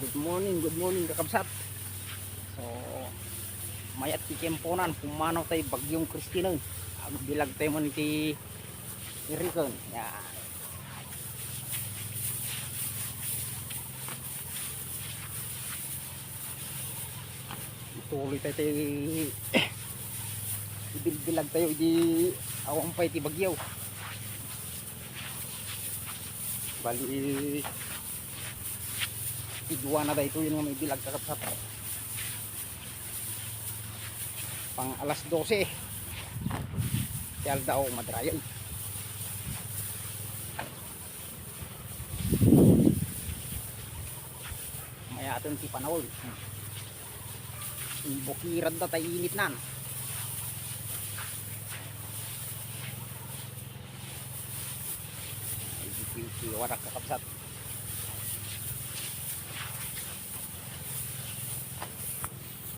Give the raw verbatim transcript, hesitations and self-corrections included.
Good morning, good morning, kakabsat. So, mayat ti tiemponan, pumanaw tay bagyong Christine. Agbilag tayo man iti irikon. Yan. Ituloy tayo ti ibilbilag tayo di awan pay ti bagyo. Bali, idua na daytoy nga maibilag, kakabsat. Pang alas dose ti aldaw, madrayay. Mayaten ti panawag. Imbukiran da tay initnan. Ay, di, di, di, warak, kakabsat.